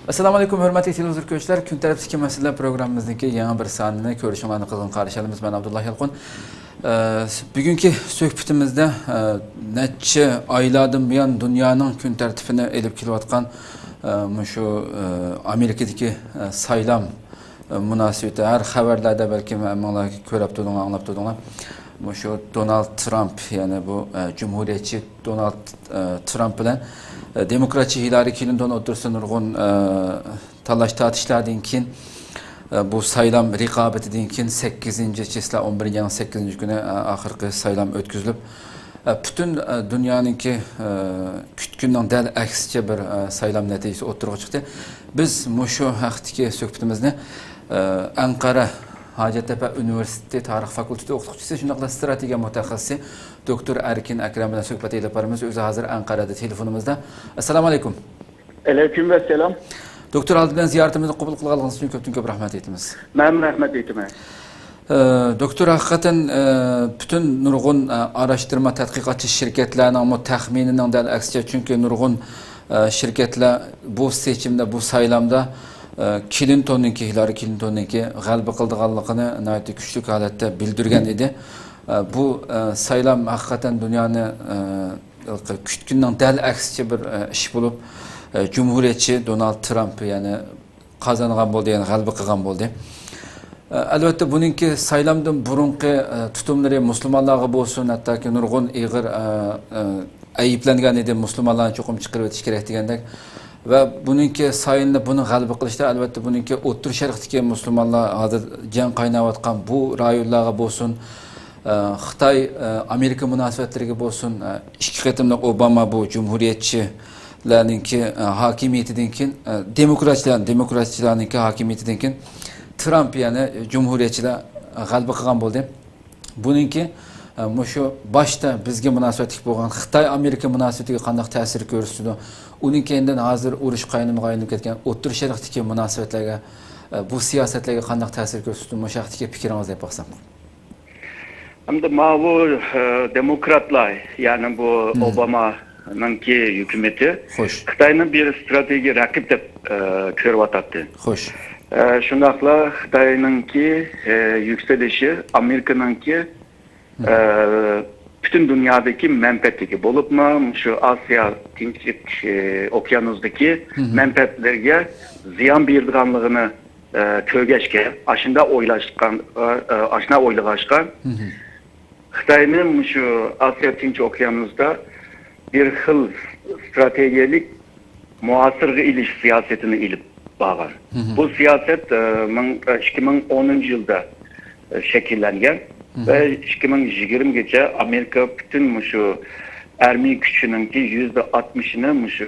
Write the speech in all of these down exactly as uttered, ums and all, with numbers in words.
ئەسسالامۇ ئەلەيكۇم، ھۆرمەتلىك تېلېۋىزور كۆرۈشلەر. كۈن تەرتىپتىكى مەسىلىلەر پروگراممىمىزنىڭكى يېڭى بىر سانىنى كۆرۈشۈڭلارنى قىزغىن قارشى ئالىمىز. مەن ئابدۇللا يالقۇن. ئە، بۈگۈنكى سۆھبىتىمىزدە، ئە، نەچچە ئايلاردىن بۇيان دۇنيانىڭ كۈن تەرتىپىنى ئېلىپ كېلىۋاتقان، ئە، مۇشۇ، ئە، ئامېرىكىدىكى، ئە، سايلام، ئە، مۇناسىۋىتى، ھەر خەۋەرلەردە بەلكىم ھەممىڭلار كۆرۈپ تۇردۇڭلار، ئاڭلاپ تۇردۇڭلار. مۇشۇ دونالد ترامپ، يەنى بۇ، ئە، جۇمھۇرىيەتچى دونالد، ئە، ترامپ بىلەن، ئە، دېموكراتچى ھىلارى كلىنتون ئوتتۇرىسىدا نۇرغۇن، ئە، تالاش-تارتىشلاردىن كېيىن، ئە، بۇ سايلام رىقابىتىدىن كېيىن سەككىزىنچى چىسلا، ئون بىرىنچى ئاينىڭ سەككىزىنچى كۈنى، ئە، ئاخىرقى سايلام ئۆتكۈزۈلۈپ، ئە، پۈتۈن، ئە، دۇنيانىڭكى، ئە، كۈتكىنىنىڭ دەل ئەكسىچە بىر، ئە، سايلام نەتىجىسى ئوتتۇرىغا چىقتى. بىز مۇشۇ ھەقتىكى سۆھبىتىمىزنى، ئە، ئەنقەرە ھاجەتتەپە ئۇنىۋېرسىتېتى تارىخ فاكۇلتېتى ئوقۇتقۇچىسى، شۇنداقلا ستراتېگىيە مۇتەخەسسىسى دوكتور ئەركىن ئەكرەم بىلەن سۆھبەت ئېلىپ بارىمىز. ئۆزى ھازىر ئەنقەرەدە تېلېفونىمىزدا. ئەسسالامۇ ئەلەيكۇم. ئەلەيكۇم ئەسسالام. دوكتور، ئالدى بىلەن زىيارىتىمىزنى قوبۇل قىلغانلىقىڭىز ئۈچۈن كۆپتىن كۆپ رەھمەت ئېيتىمىز. مەن رەھمەت ئېيتىمەن. ئە، دوكتور، ھەقىقەتەن، ئە، پۈتۈن نۇرغۇن، ئە، ئاراشتۇرما تەتقىقاتچى شىركەتلەرنىڭمۇ تەخمىنىنىڭ دەل ئەكسىچە، چۈنكى نۇرغۇن، ئە، شىركەتلەر بۇ سېچىمدا، بۇ سايلامدا، ئە، كلىنتوننىڭكى، ھىلارى كلىنتوننىڭكى غەلىبە قىلىدىغانلىقىنى ناھايىتى كۈچلۈك ھالەتتە بىلدۈرگەن ئىدى. ئە، بۇ، ئە، سايلام ھەقىقەتەن دۇنيانى، ئە، كۈتكىنىنىڭ دەل ئەكسىچە بىر، ئە، ئىش بولۇپ، ئە، جۇمھۇرىيەتچى دونالد ترامپ، يەنى قازانغان بولدى، يەنى غەلىبە قىلغان بولدى. ئە، ئەلۋەتتە، بۇنىڭكى سايلامدىن بۇرۇنقى، ئە، تۇتۇملىرى مۇسۇلمانلارغا بولسۇن، ھەتتاكى نۇرغۇن ئېغىر، ئە، ئە، ئەيىبلەنگەن ئىدى، مۇسۇلمانلارنى چوقۇم چىقىرىۋېتىش كېرەك دېگەندەك. ۋە بۇنىڭكى سايلىنى، بۇنى غەلىبە قىلىشتا، ئەلۋەتتە، بۇنىڭكى ئوتتۇرا شەرقتىكى مۇسۇلمانلار ھازىر جەڭ قايناۋاتقان بۇ رايونلارغا بولسۇن، ئە، خىتاي، ئە، ئامېرىكا مۇناسىۋەتلىرىگە بولسۇن، ئە، ئىككى قېتىملىق ئوباما بۇ جۇمھۇرىيەتچىلەرنىڭكى، ئە، ھاكىمىيىتىدىن كېيىن، ئە، دېموكراتچىلار، دېموكراتچىلارنىڭكى ھاكىمىيىتىدىن كېيىن ترامپ، يەنى جۇمھۇرىيەتچىلەر غەلىبە قىلغان بولدى. بۇنىڭكى، ئە، مۇشۇ باشتا بىزگە مۇناسىۋەتلىك بولغان خىتاي-ئامېرىكا مۇناسىۋىتىگە قانداق تەسىر كۆرسىتىدۇ؟ ئۇنىڭ كەينىدىن ھازىر ئۇرۇش قاينىمىغا ئايلىنىپ كەتكەن ئوتتۇرا شەرقتىكى مۇناسىۋەتلەرگە، ئە، بۇ سىياسەتلەرگە قانداق تەسىر كۆرسىتىدۇ؟ مۇشۇ ھەقتىكى پىكرىڭىزنى ئېيتىپ باقسام. ئەمدى ماۋۇ، ئە، دېموكراتلار، يەنى بۇ مم. ئوبامانىڭكى ھۆكۈمىتى خوش. خىتاينى بىر ستراتېگىيە رەقىب دەپ، ئە، كۆرۈۋاتاتتى. خوش. ئە، شۇنداقلا خىتاينىڭكى، ئە، يۈكسىلىشى ئامېرىكىنىڭكى، مم. ئە، پۈتۈن دۇنيادىكى مەنپەئەتلىكى بولۇپمۇ، شۇ ئاسىيا تىنچلىق، ئە، ئوكيانۇسىدىكى مم. مەنپەئەتلىرىگە زىيان بېرىدىغانلىقىنى ئە، كۆرگەچكە، ئاشۇنداق ئويلاشقان، ئە، ئە، ئاشۇنداق ئويلىغاچقا، مم. خىتاينى مۇشۇ ئاسىيا تىنچ ئوكيانۇستا بىر خىل ستراتېگىيەلىك مۇھاسىرىگە ئېلىش سىياسىتىنى ئېلىپ بارغان. مم. بۇ سىياسەت، ئە، مىڭ، ئە، ئىككى مىڭ ئونىنچى يىلدا، ئە، شەكىللەنگەن مم. ۋە ئىككى مىڭ يىگىرمىگىچە ئامېرىكا پۈتۈن مۇشۇ ئارمىيە كۈچىنىڭكى يۈزدە ئاتمىشىنى مۇشۇ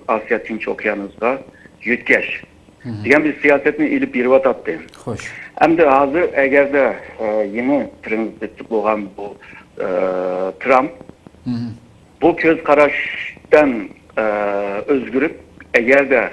ئاسىيا تىنچ ئوكيانۇسىغا يۆتكەش. مم. دېگەن بىر سىياسەتنى ئېلىپ بېرىۋاتاتتى. خوش. ئەمدى ھازىر ئەگەردە، ئە، يېڭى پرېزىدېنت بولغان بۇ، ئە، ترامپ مم. بۇ كۆز قاراشتىن، ئە، ئۆزگىرىپ، ئەگەردە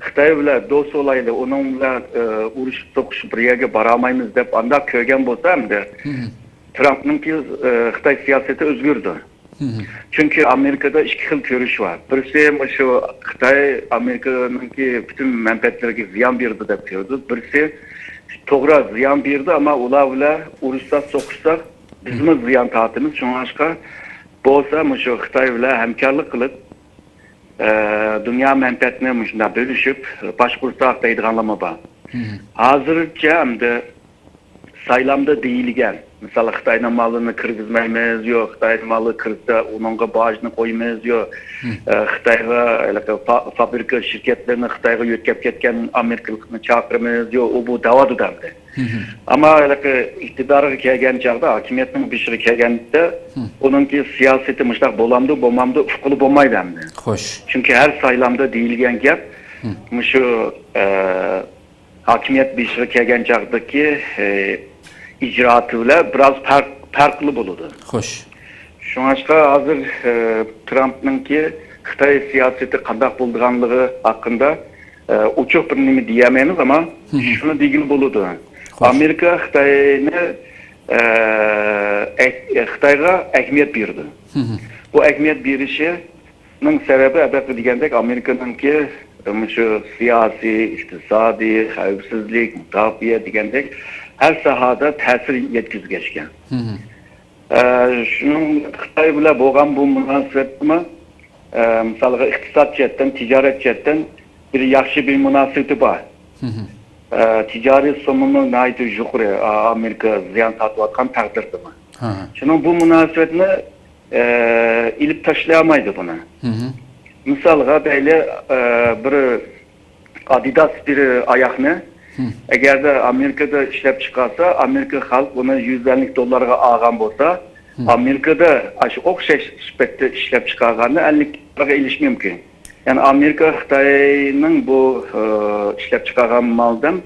خىتاي بىلەن دوست بولايلى، ئۇنىڭ بىلەن، ئە، ئۇرۇش سوقۇش بىر يەرگە بارالمايمىز دەپ ئانداق كۆرگەن بولسا، ئەمدى مم. ترامپنىڭكى، ئە، خىتاي سىياسىتى ئۆزگىرىدۇ. مم. چۈنكى ئامېرىكىدا ئىككى خىل كۆرۈش بار. بىرسى مۇشۇ خىتاي ئامېرىكىنىڭكى پۈتۈن مەنپەئەتلىرىگە زىيان بېرىدۇ دەپ كۆرىدۇ. بىرسى توغرا زىيان بېرىدۇ، ئەمما ئۇلار بىلەن ئۇرۇشساق، سوقۇشساق بىزمۇ زىيان تارتىمىز. شۇڭلاشقا بولسا مۇشۇ خىتاي بىلەن ھەمكارلىق قىلىپ، ئە، دۇنيا مەنپەئەتنى مۇشۇنداق بۆلۈشۈپ باشقۇرساق دەيدىغانلارمۇ بار. مم. ھازىرچە ئەمدى سايلامدا دېيىلگەن، مىسال، خىتاينىڭ مالىنى كىرگۈزمەيمىز، يو، خىتاينىڭ مالى كىرسە، ئۇنىڭغا باجنى قويىمىز، يو، مم. ئە، خىتايغا ھېلىقى فا-، فابرىكا شىركەتلىرىنى خىتايغا يۆتكەپ كەتكەن ئامېرىكىلىقنى چاقىرىمىز، يو، ئۇ بۇ دەۋاتىدۇ ئەمدى. مم. ئەمما ھېلىقى ئىقتىدارغا كەلگەن چاغدا، ھاكىمىيەتنىڭ بېشىغا كەلگەندە، مم. ئۇنىڭكى سىياسىتى مۇشۇنداق بولامدۇ، بولمامدۇ، ئۇققىلى بولمايدۇ ئەمدى. خوش. چۈنكى ھەر سايلامدا دېيىلگەن گەپ، مم. مۇشۇ، ئە، ھاكىمىيەت بېشىغا كەلگەن چاغدىكى، ئى، ئىجرائاتى بىلەن بىراز پەرق، پەرقلىق بولىدۇ. خوش. شۇڭلاشقا ھازىر، ئى، ترامپنىڭكى خىتاي سىياسىتى قانداق بولىدىغانلىقى ھەققىدە، ئى، ئوچۇق بىر نېمە دېيەلمەيمىز، ئەمما مم. شۇنى دېگىلى بولىدۇ. خوش. ئامېرىكا خىتاينى، ئى، ئەك-، خىتايغا ئەھمىيەت بېرىدۇ. مم. بۇ ئەھمىيەت بېرىشى نىڭ سەۋەبى، ئەلۋەتتە، دېگەندەك، ئامېرىكىنىڭكى، مۇشۇ سىياسىي، ئىقتىسادىي، خەۋپسىزلىك، مۇداپىئە دېگەندەك ھەر ساھەدە تەسىر يەتكۈزگەچكەن. ئە، شۇنىڭ خىتاي بىلەن بولغان بۇ مۇناسىۋەتمۇ، ئە، مىسالغا ئىقتىساد جەھەتتىن، تىجارەت جەھەتتىن بىر ياخشى بىر مۇناسىۋىتى بار. ئە، تىجارىي سوممىمۇ ناھايىتى يۇقىرى، ئا-، ئامېرىكا زىيان تارتىۋاتقان تەقدىردىمۇ. شۇنىڭ بۇ مۇناسىۋەتنى، ئە، ئېلىپ تاشلىيالمايدۇ بۇنى. مىسالغا دەيلى، ئە، بىر ئادىداس بىر ئاياغنى ئەگەردە ئامېرىكىدا ئىشلەپ چىقارسا، ئامېرىكا خەلق ئۇنى يۈز ئەللىك دوللارغا ئالغان بولسا، ئامېرىكىدا ئاشۇ ئوخشاش سۈپەتتە ئىشلەپ چىقارغاننى ئەللىك دوللارغا ئېلىش مۇمكىن. يەنى ئامېرىكا خىتاينىڭ بۇ، ئە، ئىشلەپ چىقارغان مالىدىن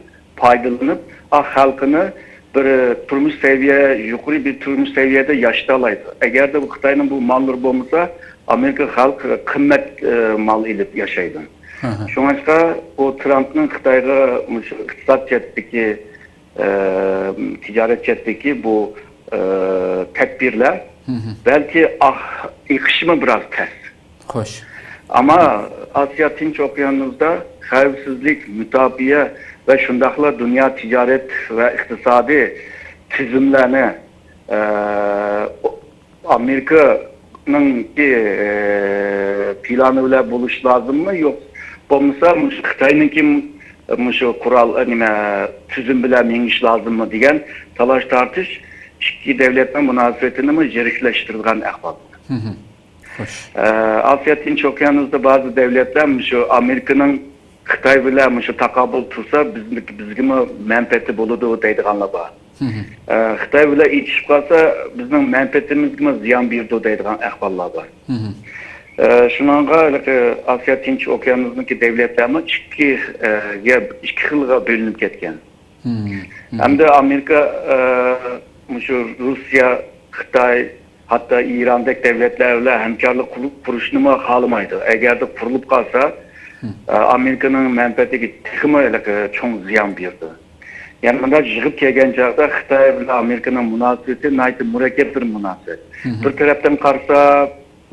پايدىلىنىپ، ئا، خەلقىنى بىر تۇرمۇش سەۋىيە، يۇقىرى بىر تۇرمۇش سەۋىيەدە ياشىتالايدۇ. ئەگەردە بۇ خىتاينىڭ بۇ ماللىرى بولمىسا، ئامېرىكا خەلقى قىممەت، ئە، مال ئېلىپ ياشايدۇ. شۇڭلاشقا بۇ ترامپنىڭ خىتايغا مۇشۇ ئىقتىساد جەھەتتىكى، ئە، تىجارەت جەھەتتىكى بۇ، ئە، تەدبىرلەر بەلكى ئاھ، ئېقىشىمۇ بىراز تەس. خوش. ئەمما ئاسىيا تىنچ ئوكيانۇسىدا خەۋپسىزلىك، مۇداپىئە ۋە شۇنداقلا دۇنيا تىجارەت ۋە ئىقتىسادىي تۈزۈملەرنى، ئە، ئامېرىكىنىڭكى، ئە، پىلانى بىلەن بولۇش لازىممۇ؟ يوق بولمىسا، مۇشۇ خىتاينىڭكى مۇشۇ قورال، نېمە، تۈزۈم بىلەن مېڭىش لازىممۇ دېگەن تالاش-تارتىش ئىككى دۆلەتنىڭ مۇناسىۋىتىنىمۇ يىرىكلەشتۈرىدىغان ئەھۋال. خوش. ئە، ئاسىيا تىنچ ئوكيانۇسىدا بەزى دۆلەتلەر مۇشۇ ئامېرىكىنىڭ خىتاي بىلەن مۇشۇ تاقابىل تۇرسا، بىزنىڭ، بىزگىمۇ مەنپەئەتى بولىدۇ دەيدىغانلار بار. ئە، خىتاي بىلەن ئېتىشىپ قالسا، بىزنىڭ مەنپەئەتىمىزگىمۇ زىيان بېرىدۇ دەيدىغان ئەھۋاللار بار. ئە، شۇنىڭغا ھېلىقى ئاسىيا تىنچ ئوكيانۇسىدىكى دۆلەتلەرمۇ ئىككى، ئە، گە، ئىككى خىلغا بۆلۈنۈپ كەتكەن. ھەمدە ئامېرىكا، ئە، مۇشۇ روسىيە، خىتاي، ھەتتا ئىراندەك دۆلەتلەر بىلەن ھەمكارلىق قۇرۇپ، قۇرۇشنىمۇ خالىمايدۇ. ئەگەردە قۇرۇلۇپ قالسا، ئە، ئامېرىكىنىڭ مەنپەئەتىگە تېخىمۇ ھېلىقى چوڭ زىيان بېرىدۇ. يەنى مۇنداق يىغىپ كەلگەن چاغدا خىتاي بىلەن ئامېرىكىنىڭ مۇناسىۋىتى ناھايىتى مۇرەككەپ بىر مۇناسىۋەت. بىر تەرەپتىن قارىسا،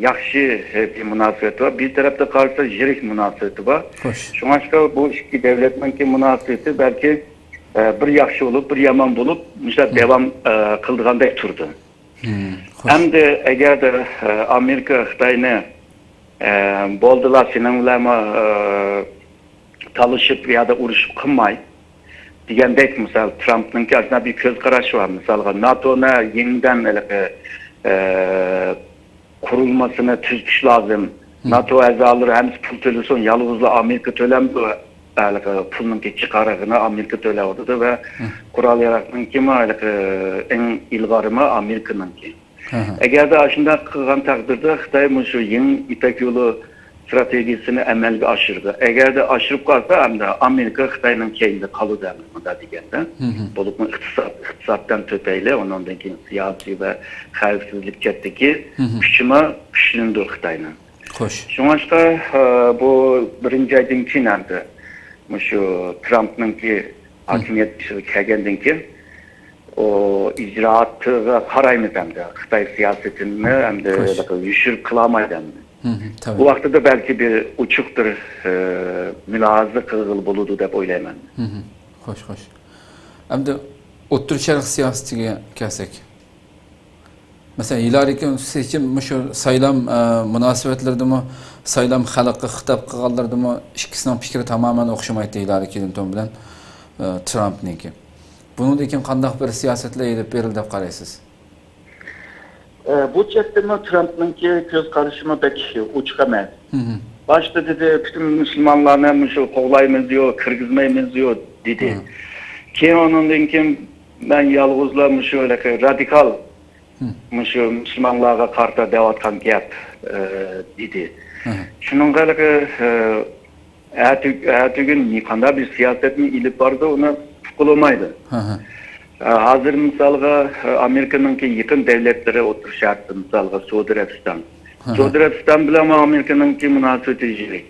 ياخشى، ئە، بىر مۇناسىۋەت بار. بىر تەرەپتىن قارىسا، يىرىك مۇناسىۋىتى بار. خوش. شۇڭلاشقا بۇ ئىككى دۆلەتنىڭكى مۇناسىۋىتى بەلكى، ئە، بىر ياخشى بولۇپ، بىر يامان بولۇپ، مۇشۇنداق داۋام، ئە، قىلىدىغاندەك تۇرىدۇ. خوش. ئەمدى ئەگەردە، ئە، ئامېرىكا خىتاينى، ئە، بولدىلا، سېنىڭ بىلەنمۇ، ئە، تالىشىپ يا ئۇرۇشۇپ قىلماي دېگەندەك، مىسال، ترامپنىڭكى ئاشۇنداق بىر كۆز قاراشى بار. مىسالغا، ناتونى يېڭىدىن ھېلىقى، ئە، قۇرۇلمىسىنى تۈزىتىش لازىم. ناتو ئەزالىرى ھەممىسى پۇل تۆلىسۇن، يالغۇزلا ئامېرىكا تۆلەمدۇ؟ ھېلىقى پۇلنىڭكى جىق قارىغىنى ئامېرىكا تۆلەۋاتىدۇ ۋە قورال ياراغنىڭكىمۇ ھېلىقى ئەڭ ئىلغارىمۇ ئامېرىكىنىڭكى. ئەگەردە ئاشۇنداق قىلغان تەقدىردە، خىتاي مۇشۇ يېڭى يىپەك يولى ستراتېگىيىسىنى ئەمەلگە ئاشۇرىدۇ. ئەگەردە ئاشۇرۇپ قالسا، ئەمدى ئامېرىكا خىتاينىڭ كەينىدە قالىدۇ، ئەمدى مۇنداق دېگەندە. بولۇپمۇ ئىقتىساد، ئىقتىسادتىن تۆپەيلى، ئۇنىڭدىن كېيىن سىياسىي ۋە خەۋپسىزلىك جەھەتتىكى كۈچىمۇ كۈچلىنىدۇ خىتاينىڭ. خوش. شۇڭلاشقا، ئە، بۇ بىرىنچى ئايدىن كېيىن ئەمدى مۇشۇ ترامپنىڭكى ھاكىمىيەت بېشىغا كەلگەندىن كېيىن، ئۇ ئىجرائاتىغا قارايمىز ئەمدى. خىتاي سىياسىتىنى ئەمدى يوشۇرۇپ قىلالمايدۇ ئەمدى. بۇ ۋاقتىدا بەلكى بىر ئوچۇق بىر، ئە، مۇلاھىزە قىلغىلى بولىدۇ دەپ ئويلايمەن. خوش، خوش. ئەمدى ئوتتۇرا شەرق سىياسىتىگە كەلسەك. مەسىلەن، ھېلارى كلىنتون سېچىم مۇشۇ سايلام، ئە، مۇناسىۋەتلىرىدىمۇ، سايلام خەلققە خىتاب قىلغانلىرىدىمۇ ئىككىسىنىڭ پىكرى تامامەن ئوخشىمايتتى، ھېلارى كلىنتون بىلەن، ئە، ترامپنىڭكى. بۇنىڭدىن كېيىن قانداق بىر سىياسەتلەر ئېلىپ بېرىلدى دەپ قارايسىز؟ ئە، بۇ جەھەتتىنمۇ ترامپنىڭكى كۆز قارىشىمۇ بەك ئوچۇق ئەمەس. باشتا دېدى، پۈتۈن مۇسۇلمانلارنى مۇشۇ قوغلايمىزيۇ، كىرگۈزمەيمىزيۇ دېدى. كېيىن ئۇنىڭدىن كېيىن مەن يالغۇزلا مۇشۇ ھېلىقى رادىكال مۇشۇ مۇسۇلمانلارغا قارىتا دەۋاتقان گەپ، ئە، دېدى. شۇنىڭغا ھېلىقى، ئە، ئەتە-، ئەتىگۈن قانداق بىر سىياسەتنى ئېلىپ بارىدۇ، ئۇنى ئۇققىلى بولمايدۇ. ئە، ھازىر مىسالغا، ئە، ئامېرىكىنىڭكى يېقىن دۆلەتلىرى ئوتتۇرا شەرقتە، مىسالغا سئۇدى ئەرەبىستان. سئۇدى ئەرەبىستان بىلەن ئامېرىكىنىڭكى مۇناسىۋىتى يىرىك.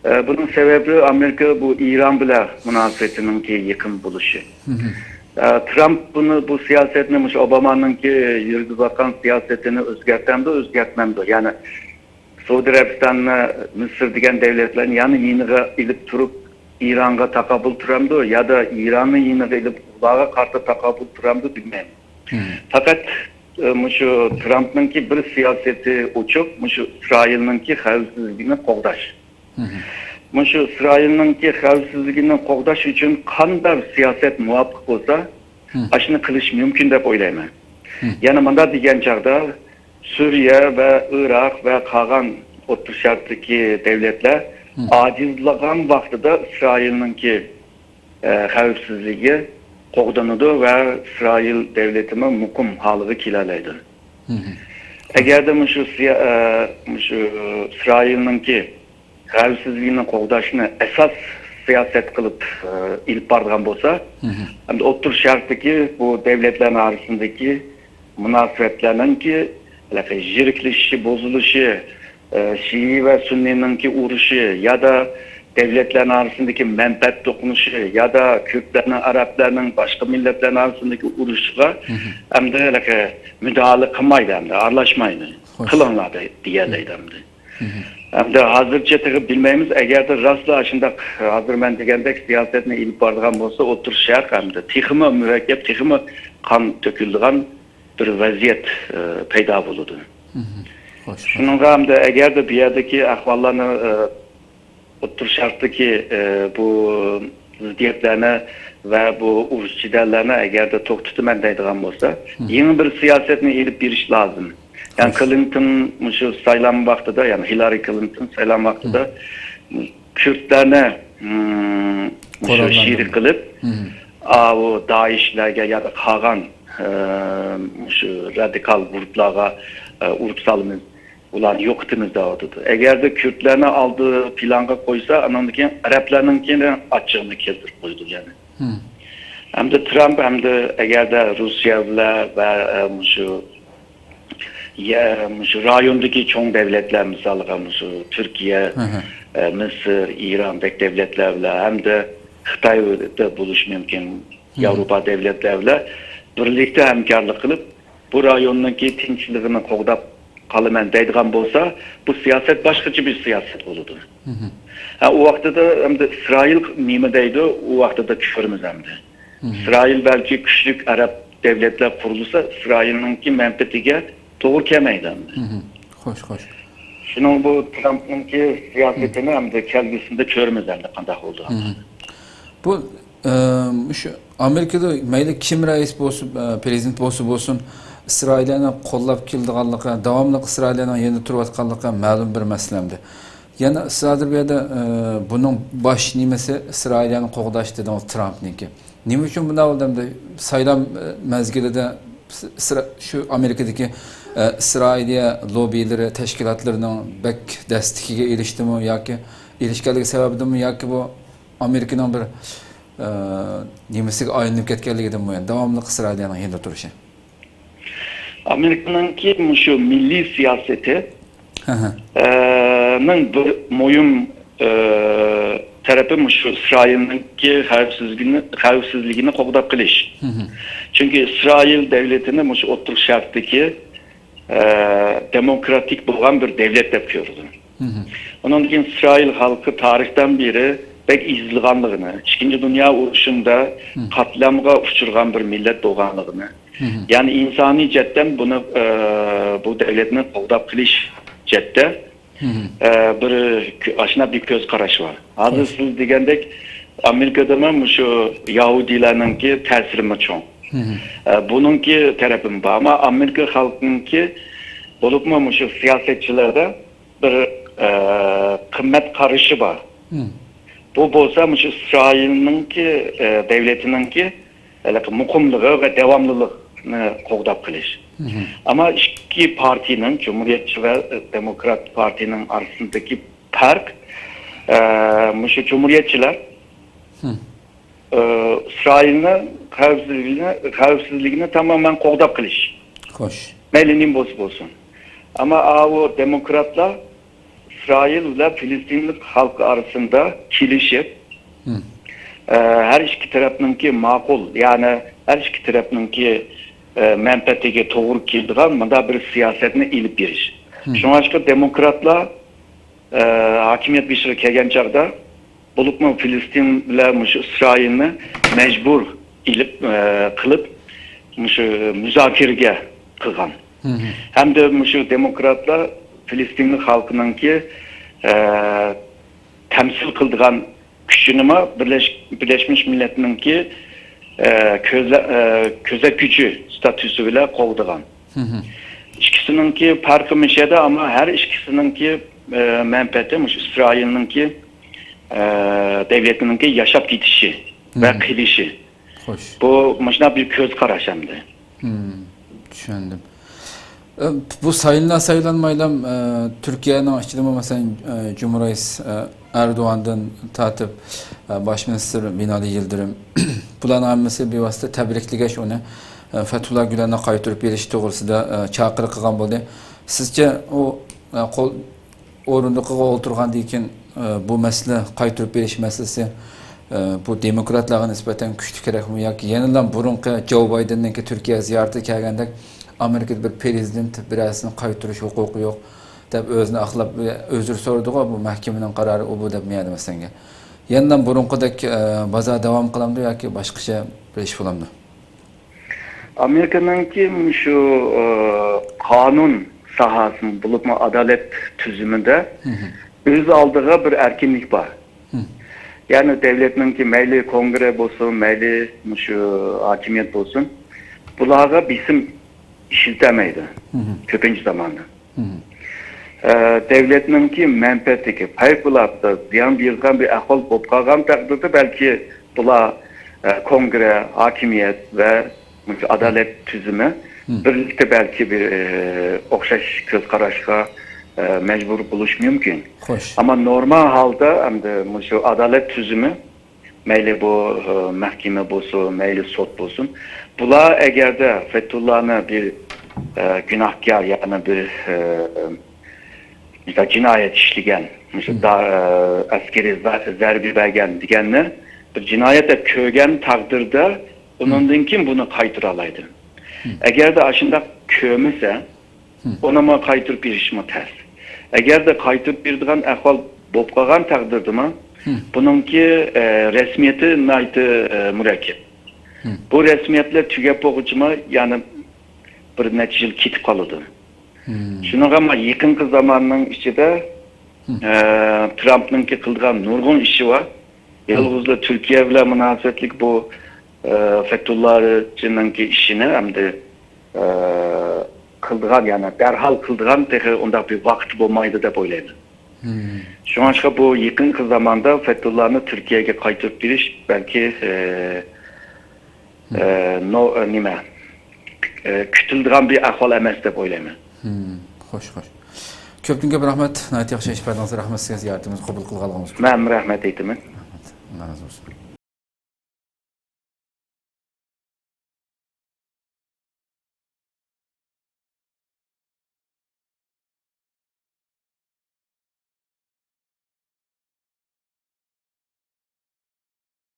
ئە، بۇنىڭ سەۋەبى ئامېرىكا بۇ ئىران بىلەن مۇناسىۋىتىنىڭكى يېقىن بولۇشى. ئە، ترامپ بۇنى، بۇ سىياسەتنى، مۇشۇ ئوبامانىڭكى يۈرگۈزۈۋاتقان سىياسىتىنى ئۆزگەرتەمدۇ، ئۆزگەرتمەمدۇ؟ يەنى سەئۇدى ئەرەبىستاننى، مىسىر دېگەن دەۋلەتلەرنى يەنە يېنىغا ئېلىپ تۇرۇپ، ئىرانغا تاقابىل تۇرامدۇ يادا ئىراننى يېنىغا ئېلىپ، ئۇلارغا قارشى تاقابىل تۇرامدۇ بىلمەيمەن. مم. پەقەت، ئى، مۇشۇ ترامپنىڭكى بىر سىياسىتى ئوچۇق، مۇشۇ ئىسرائىلنىڭكى خەۋپسىزلىكىنى قوغداش. مم. مۇشۇ ئىسرائىلنىڭكى خەۋپسىزلىكىنى قوغداش ئۈچۈن قانداق سىياسەت مۇۋاپىق بولسا، مم. ئاشۇنى قىلىش مۇمكىن دەپ ئويلايمەن. مم. يەنە مۇنداق دېگەن چاغدا، سۈرىيە ۋە ئىراق ۋە قالغان ئوتتۇرا شەرقتىكى دەۋلەتلەر مم. ئاجىزلىغان ۋاقتىدا ئىسرائىلنىڭكى، ئە، خەۋپسىزلىكى قوغدىنىدۇ ۋە ئىسرائىل دەۋلىتىمۇ مۇقىم ھالىغا كېلەلەيدۇ. مم. ئەگەردە مۇشۇ سىيا-، ئە، مۇشۇ ئىسرائىلنىڭكى خەۋپسىزلىكىنى قوغداشنى ئاساس سىياسەت قىلىپ، ئە، ئېلىپ بارىدىغان بولسا، مم. ئەمدى ئوتتۇرا شەرقتىكى بۇ دەۋلەتلەرنىڭ ئارىسىندىكى مۇناسىۋەتلەرنىڭكى ھېلىقى يىرىكلىشىشى، بۇزۇلۇشى، ئە، شىئە ۋە سۈننىنىڭكى ئۇرۇشى يادا دەۋلەتلەرنىڭ ئارىسىندىكى مەنپەئەت توقۇنۇشى يادا كۈردلەرنىڭ، ئەرەبلەرنىڭ باشقا مىللەتلەرنىڭ ئارىسىندىكى ئۇرۇشىغا مم. ئەمدى ھېلىقى مۇداخىلە قىلمايدۇ، ئەمدى ئارىلاشمايدۇ. خوش. قىلىڭلار دەي-، دېيەلەيدۇ ئەمدى. مم. ئەمدى ھازىرچە تېخى بىلمەيمىز، ئەگەردە راسلا ئاشۇنداق، ھازىر مەن دېگەندەك سىياسەتنى ئېلىپ بارىدىغان بولسا، ئوتتۇرا شەرق ئەمدى تېخىمۇ مۇرەككەپ، تېخىمۇ قان تۆكۈلىدىغان بىر ۋەزىيەت، ئە، پەيدا بولىدۇ. مم. خوش، خوش. شۇنىڭغا ئەمدى ئەگەردە بۇ يەردىكى ئەھۋاللارنى، ئە، ئوتتۇرا شەرقتىكى، ئە، بۇ زىددىيەتلەرنى ۋە بۇ ئۇرۇش جېدەللەرنى ئەگەردە توختىتىمەن دەيدىغان بولسا، مم. يېڭى بىر سىياسەتنى ئېلىپ بېرىش لازىم. يەنى خوش. كلىنتون مۇشۇ سايلام ۋاقتىدا، يەنى ھىلارى كلىنتون سايلام ۋاقتىدا مم. كۈردلەرنى، مم، مۇشۇ قوراللاندۇرما. شېرىك قىلىپ، مم. ئاۋۇ دائىشلەرگە يادا قالغان، ئە، مۇشۇ رادىكال گۇرۇپلارغا، ئە، ئۇرۇپ سالىمىز، ئۇلارنى يوقىتىمىز دەۋاتىدۇ. ئەگەردە كۈردلەرنى ئالدى پىلانغا قويسا، ئانىڭدىن كېيىن ئەرەبلەرنىڭكىنى ئاچچىقىنى كەلتۈرۈپ قويىدۇ يەنە. مم. ئەمدى ترامپ ئەمدى ئەگەردە روسىيە بىلەن ۋە، ئە، مۇشۇ يە-، مۇشۇ رايوندىكى چوڭ دەۋلەتلەر، مىسالغا، مۇشۇ تۈركىيە، ھە، ھە. ئە، مىسىر، ئىران بەك دەۋلەتلەر بىلەن ھەمدە خىتايدا بولۇشى مۇمكىن، ھە، ھە. ياۋروپا دەۋلەتلەر بىلەن بىرلىكتە ھەمكارلىق قىلىپ، بۇ رايوننىڭكى تىنچلىقىنى قوغداپ قالىمەن دەيدىغان بولسا، بۇ سىياسەت باشقىچە بىر سىياسەت بولىدۇ. ھە، ھە. ھە، ئۇ ۋاقتىدا ئەمدى ئىسرائىل نېمە دەيدۇ، ئۇ ۋاقتىدا كۆرىمىز ئەمدى. ھە، ھە. ئىسرائىل بەلكى كۈچلۈك ئەرەب دەۋلەتلەر قۇرۇلسا، ئىسرائىلنىڭكى مەنپەئەتىگە توغرا كەلمەيدۇ ئەمدى. ھە، ھە. خوش، خوش. شۇنىڭ بۇ ترامپنىڭكى سىياسىتىنى ھە. ئەمدى كەلگۈسىدە كۆرىمىز ئەمدى قانداق بولىدۇ. ھە، ھە. بۇ، ئە، مۇشۇ ئامېرىكىدا مەيلى كىم رەئىس بولسۇن، ئە، پرېزىدېنت بولسا بولسۇن، ئىسرائىلىيەنى قوللاپ كېلىدىغانلىقى، داۋاملىق ئىسرائىلىيەنىڭ يېنىدا تۇرۇۋاتقانلىقى مەلۇم بىر مەسىلە ئەمدى. يەنە سىز ھازىر بۇ يەردە، ئە، بۇنىڭ باش نېمىسى ئىسرائىلىيەنى قوغداش دېدىڭىز، ترامپنىڭكى. نېمە ئۈچۈن بۇنداق بولدى ئەمدى؟ سايلام، ئە، مەزگىلىدە ئىسرا-، شۇ ئامېرىكىدىكى، ئە، ئىسرائىلىيە لوببىلىرى تەشكىلاتلىرىنىڭ بەك دەستىكىگە ئېرىشتىمۇ ياكى ئېرىشكەنلىكى سەۋەبىدىنمۇ ياكى بۇ ئامېرىكىنىڭ بىر، ئە، نېمىسىگە ئايلىنىپ كەتكەنلىكىدىنمۇ، يەنى داۋاملىق ئىسرائىلىيەنىڭ يېنىدا تۇرۇشى؟ ئامېرىكىنىڭكى مۇشۇ مىللىي سىياسىتى، ھە، ھە. ئە، نىڭ بىر مۇھىم، ئە، تەرىپى مۇشۇ ئىسرائىلنىڭكى خەۋپسىزلىكىنى، خەۋپسىزلىكىنى قوغداپ قېلىش. ھە، ھە. چۈنكى ئىسرائىل دەۋلىتىنى مۇشۇ ئوتتۇرا شەرقتىكى، ئە، دېموكراتىك بولغان بىر دەۋلەت دەپ كۆرىدۇ. ھە، ھە. ئۇنىڭدىن كېيىن ئىسرائىل خەلقى تارىختىن بېرى بەك ئېزىلغانلىقىنى، ئىككىنچى دۇنيا ئۇرۇشىندا ھە. قاتلامغا ئۇچرىغان بىر مىللەت بولغانلىقىنى، ھە، ھە. يەنى ئىنسانىي جەھەتتىن بۇنى، ئە، بۇ دەۋلەتنى قوغداپ قېلىش جەھەتتە، ھە، ھە. ئە، بىر كۆ-، ئاشۇنداق بىر كۆز قاراش بار. ھازىر خوش. سىز دېگەندەك، ئامېرىكىدىمۇ مۇشۇ يەھۇدىيلارنىڭكى تەسىرىمۇ چوڭ. ھە، ھە. ئە، بۇنىڭكى تەرىپىمۇ بار. ئەمما ئامېرىكا خەلقىنىڭكى، بولۇپمۇ مۇشۇ سىياسەتچىلەردە بىر، ئە، قىممەت قارىشى بار. ھە. بۇ بولسا مۇشۇ ئىسرائىلنىڭكى، ئە، دەۋلىتىنىڭكى ھېلىقى مۇقىملىقى ۋە داۋاملىقنى قوغداپ قېلىش. ھە، ھە. ئەمما ئىككى پارتىيىنىڭ، جۇمھۇرىيەتچى ۋە دېموكرات پارتىيىنىڭ ئارىسىدىكى پەرق، ئە، مۇشۇ جۇمھۇرىيەتچىلەر، ھە. ئە، ئىسرائىلنى خەۋپسىزلىكىنى، خەۋپسىزلىكىنى تامامەن قوغداپ قېلىش. خوش. مەيلى نېمە بولسا بولسۇن. ئەمما ئاۋۇ دېموكراتلار ئىسرائىل بىلەن فىلىستىنلىق خەلقى ئارىسىندا كېلىشىپ، ھە. ئە، ھەر ئىككى تەرەپنىڭكى ماقۇل، يەنى ھەر ئىككى تەرەپنىڭكى، ئە، مەنپەئەتىگە توغرا كېلىدىغان مۇنداق بىر سىياسەتنى ئېلىپ بېرىش. ھە. شۇڭلاشقا دېموكراتلار ئە، ھاكىمىيەت بېشىغا كەلگەن چاغدا، بولۇپمۇ فىلىستىن بىلەن مۇشۇ ئىسرائىلنى مەجبۇر ئېلىپ، ئە، قىلىپ، مۇشۇ مۇزاكىرىگە قىلغان. ھەمدە مۇشۇ دېموكراتلار فىلىستىن خەلقىنىڭكى، ئە، تەمسىل قىلىدىغان كۈچىنىمۇ بىرلەش-، بىرلەشمىش مىللەتنىڭكى، ئە، كۆزلە-، ئە، كۆزەتكۈچى ستاتۇسى بىلەن قوغدىغان. ئىككىسىنىڭكى پەرقى مۇشۇ يەردە، ئەمما ھەر ئىككىسىنىڭكى، ئە، مەنپەئەتى مۇشۇ ئىسرائىلنىڭكى، ئە، دەۋلىتىنىڭكى ياشاپ كېتىشى ۋە قېلىشى. خوش. بۇ مۇشۇنداق بىر كۆز قاراش ئەمدى. چۈشەندىم. ئە، بۇ سايلىنا سايلانمايلام، ئە، تۈركىيەنىڭ ئىچىدىمۇ، مەسىلەن، ئە، جۇمھۇر رەئىس، ئە، ئەردوغاندىن تارتىپ، ئە، باش مىنىستىر بىنالى يىلدىرىم، بۇلارنىڭ ھەممىسى بىۋاسىتە تەبرىكلىگەچ ئۇنى، ئە، فەتھۇللا گۈلەننى قايتۇرۇپ بېرىش توغرىسىدا، ئە، چاقىرىق قىلغان بولدى. سىزچە ئۇ، ئە، قول، ئورۇندۇقىغا ئولتۇرغاندىن كېيىن، ئە، بۇ مەسىلە، قايتۇرۇپ بېرىش مەسىلىسى، ئە، بۇ دېموكراتلارغا نىسبەتەن كۈچلۈكرەكمۇ ياكى يەنىلا بۇرۇنقى جو بايدېننىڭكى تۈركىيە زىيارىتىگە كەلگەندەك ئامېرىكىدا بىر پرېزىدېنت بىرەرسىنى قايتۇرۇش ھوقۇقى يوق دەپ ئۆزىنى ئاقلاپ ئۆزرە سورىدىغۇ، بۇ مەھكىمىنىڭ قارارى ئۇ بۇ دەپ مەيەدە مەسىلەنگە. يەنىلا بۇرۇنقىدەك، ئە، بازار داۋام قىلامدۇ ياكى باشقىچە بىر ئىش بولامدۇ؟ ئامېرىكىنىڭكى مۇشۇ، ئە، قانۇن ساھەسى، بولۇپمۇ ئادالەت تۈزۈمىدە ئۆز ئالدىغا بىر ئەركىنلىك بار. يەنى دەۋلەتنىڭكى مەيلى كونگرې بولسۇن، مەيلى مۇشۇ ھاكىمىيەت بولسۇن، بۇلارغا بېسىم ئىشلىتەلمەيدۇ كۆپىنچە زاماندا. ئە، دەۋلەتنىڭكى مەنپەئەتىگە پەۋقۇلئاددە زىيان بېرىدىغان بىر ئەھۋال بولۇپ قالغان تەقدىردە، بەلكى بۇلار، ئە، كونگرې، ھاكىمىيەت ۋە مۇشۇ ئادالەت تۈزۈمى بىرلىكتە بەلكى بىر، ئە، ئوخشاش كۆز قاراشقا، ئە، مەجبۇر بولۇشى مۇمكىن. خوش. ئەمما نورمال ھالدا ئەمدى مۇشۇ ئادالەت تۈزۈمى، مەيلى بۇ، ئە، مەھكىمە بولسۇن، مەيلى سوت بولسۇن، بۇلار ئەگەردە فەتھۇللانى بىر، ئە، گۇناھكار، يەنى بىر، ئە، مىسال، جىنايەت ئىشلىگەن، مىسال، دا-، ئە، ئەسكىرىي زە-، زەربە بەرگەن دېگەننى بىر جىنايەت دەپ كۆرگەن تەقدىردە، ئۇنىڭدىن كېيىن بۇنى قايتۇرالايدۇ. ئەگەردە ئاشۇنداق كۆرمىسە، ئۇنىمۇ قايتۇرۇپ بېرىشمۇ تەس. ئەگەردە قايتۇرۇپ بېرىدىغان ئەھۋال بولۇپ قالغان تەقدىردىمۇ، بۇنىڭكى، ئە، رەسمىيىتى ناھايىتى، ئە، مۇرەككەپ. بۇ رەسمىيەتلەر تۈگەپ بولغۇچىمۇ يەنە بىر نەچچە يىل كېتىپ قالىدۇ. شۇنىڭغا ما يېقىنقى زاماننىڭ ئىچىدە، ئە، ترامپنىڭكى قىلىدىغان نۇرغۇن ئىشى بار. يالغۇزلا تۈركىيە بىلەن مۇناسىۋەتلىك بۇ، ئە، فەتھۇللاچىنىڭكى ئىشىنى ئەمدى، ئە، قىلىدىغان، يەنى دەرھال قىلىدىغان تېخى ئۇنداق بىر ۋاقىت بولمايدۇ دەپ ئويلايمەن. شۇڭلاشقا بۇ يېقىنقى زاماندا فەتھۇللانى تۈركىيەگە قايتۇرۇپ بېرىش بەلكى، ئە، ئە، نو-، ئە، نېمە، ئە، كۈتۈلىدىغان بىر ئەھۋال ئەمەس دەپ ئويلايمەن. خوش، خوش. كۆپتىن كۆپ رەھمەت. ناھايىتى ياخشى ئىش بەردىڭىز. رەھمەت سىزگە، زىيارىتىمىزگە قوبۇل قىلغانلىقىڭىز ئۈچۈن. مەن رەھمەت ئېيتىمەن. رەھمەت. ئاللا رازى بولسۇن.